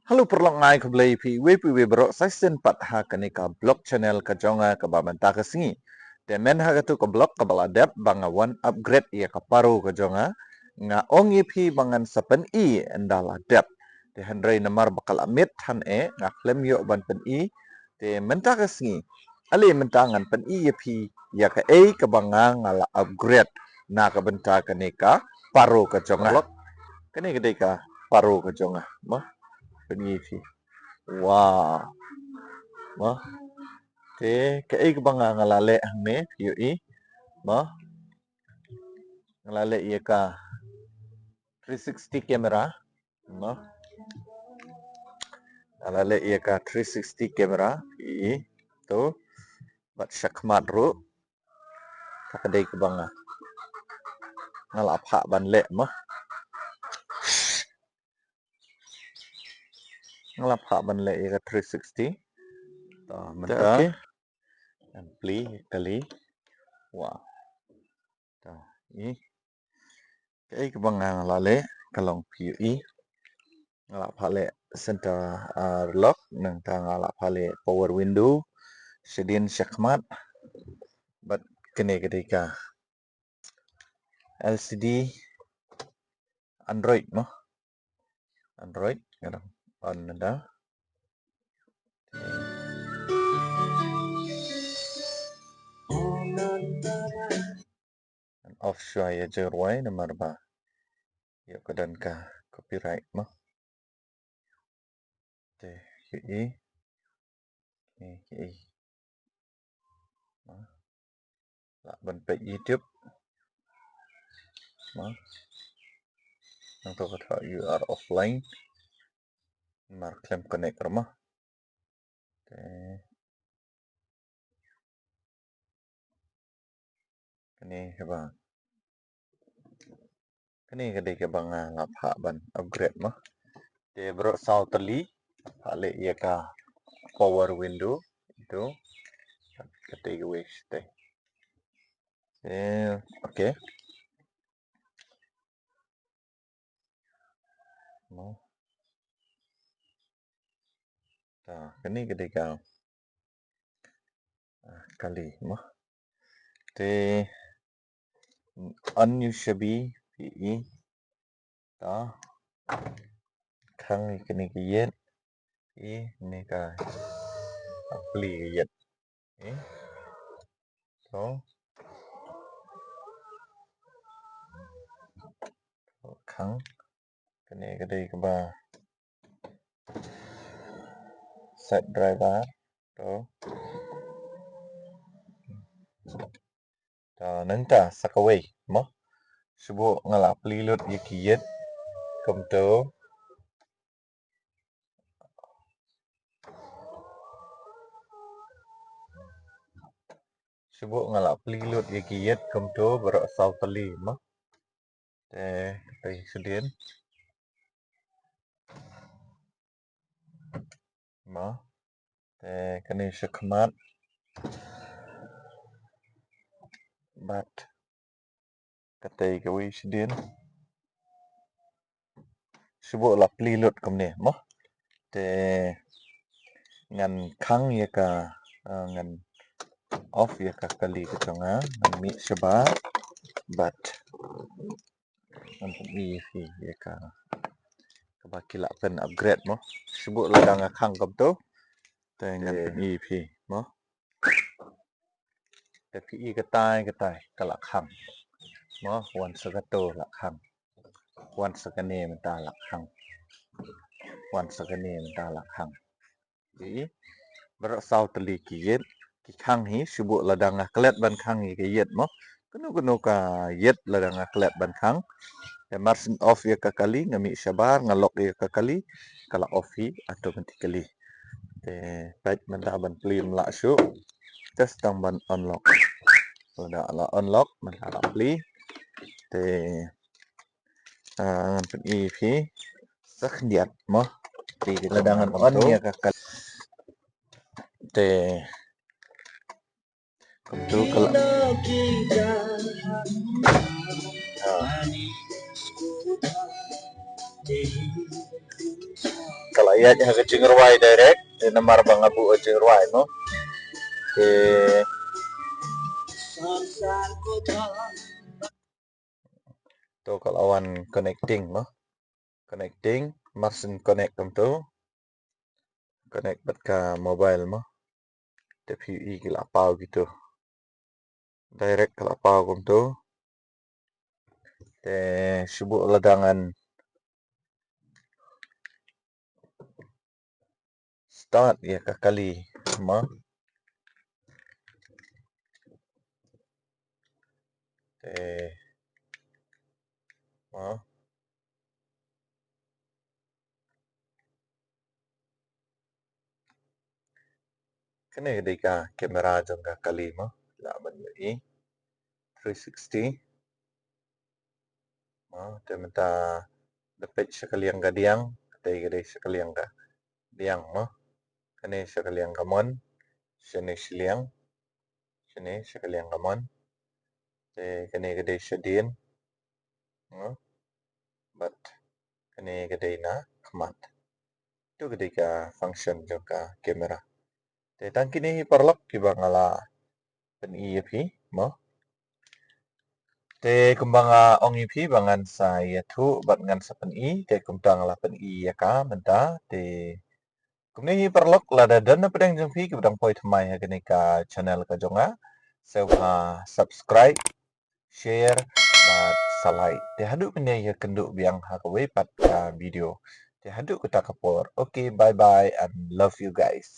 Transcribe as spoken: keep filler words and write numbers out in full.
Hello paralok, nga ai khublei ïa phi iwei pa iwei baroh sa shisien pat ha kane ka vlog channel ka jong nga kaba mynta ka sngi. Te mynta ha katu ka vlog kaba la dep ba nga wan upgrade ïa ka paro ka jong nga. Nga ong ïa phi ba ngan sa pyni ynda la dep. Te hynrei namar ba ka la miet than eh nga khlem ïoh ban pyni. Te mynta ka sngi ale mynta ngan pyni ïa phi ïa kaei kaba nga nga la upgrade na ka bynta kane ka paro ka jong nga. Kane ka dei ka paro ka jong nga. Mo, pyni ïa phi. Wow. Mo, te kaei kaba nga nga la leh hangne phi ïohi. Mo, nga la leh ïa ka three sixty camera. Mo, nga la leh ïa ka three sixty camera. Ïohi to, bad shakhmat ruh. Ka dei kaba nga nga la phah ban leh mo. Nga la phah ban leh ïa ka three sixty. To mynta. Okay. Ngan plie kali. Wow. To, ïohi. Kaei kaba nga nga la leh ka long phi ïohi. Nga la phah leh center, ah, lock, nangta nga la phah leh power window shadien shakhmat. Bad kane ka dei ka L C D Android mo. Android, nga dang on nda. Ngan off shuwa ïa jyrwai namar ba ïoh ka don ka copyright mo. Te ïohi. Ïohi. Mo, lah ban peit YouTube. Mo, nangta ka thoh you are offline. Namar khlem connect ruh mo. Te kane kaba, kane ka dei kaba nga la phah ban upgrade mo. Te baroh saw tylli, phah leh ïa ka power window. Ito katei kawei shatei. Te okay. Mo, ta kane ka dei ka, ah, kali mo. Te on ïa u shabi phi ïohi. Ta khang ïa kane ka ïit. Ïohi kane ka, ah, plie ka ïit. Ïohi to. To khang. Kane ka dei kaba side driver. To. To nangta sa kawei mo. Shu buh nga la plie lut ïa ki ïit kumto. Shu buh nga la plie lut ïa ki ïit kumto baroh saw tylli mo. Te katei shadien. Mo, te kane shakhmat. Bad katei kawei shadien. Shu buh la plie lut kumne mo. Te ngan khang ïa ka, eh, ngan off ïa ka kali ka jong nga, ngan mih shabar. Bad ngan pyni ïa phi ïa ka, kaba ki lah pyn upgrade mo. Shu buh lada nga khang kumto. Te ngan pyni ïa phi mo. Te phi i katai katai ka la khang mo, wan sa kato la khang, wan sa kane mynta la khang, wan sa kane mynta la khang. Ïohi, baroh saw tylli ki ïit ki khang hi. Shu buh lada nga klet ban khang ïa ki ïit mo, kano kano ka ïit lada nga klet ban khang. Te mar shu off ïa ka kali, nga mih shabar, nga lock ïa ka kali, ka la off hi automatically. Te peit mynta ban plie ym lah shuh. Te tang ban unlock. Lada la unlock mynta la plie. Te, ah, ngan pyni ïa phi sa khyndiat mo. Te lada ngan on ïa ka kali. Te kumto ka la, ah, ka ba ïaid ha ka jingrwai direct, te namar ba nga buh ka jingrwai mo. Te to ka la wan connecting mo. Connecting, mar shen connect kumto. Connect bad ka mobile mo. Te phi ïohi ki la paw kito. Direct ka la paw kumto. Te shu buh lada ngan start ïa ka kali mo. Te mo. Kane ka dei ka camera jong ka kali mo. La ban ïohi three sixty. Mo, te mynta da peit sha ka liang ka diang, kata ka dei sha ka liang ka diang mo. Kane sha ka liang ka mon, shane shiliang, shane sha ka liang ka mon. Te kane ka dei shadien mo. Bad kane ka dei na khmat. To ka dei ka function jong ka camera. Te tang kine hi paralok kiba nga la pyni ïa phi mo. Te kumba nga ong ïa phi ba ngan sa ïathuh bad ngan sa pyni, te kumta nga la pyni ïa ka mynta. Te kumne hi paralok, lada don na pdeng jong phi kiba dang poi thymmai ha kane ka channel ka jong nga, sngewbha subscribe, share bad sa like. Te haduh mynne ïakynduh biang ha kawei pat ka video. Te haduh kata ka por. Okay, bye bye and love you guys.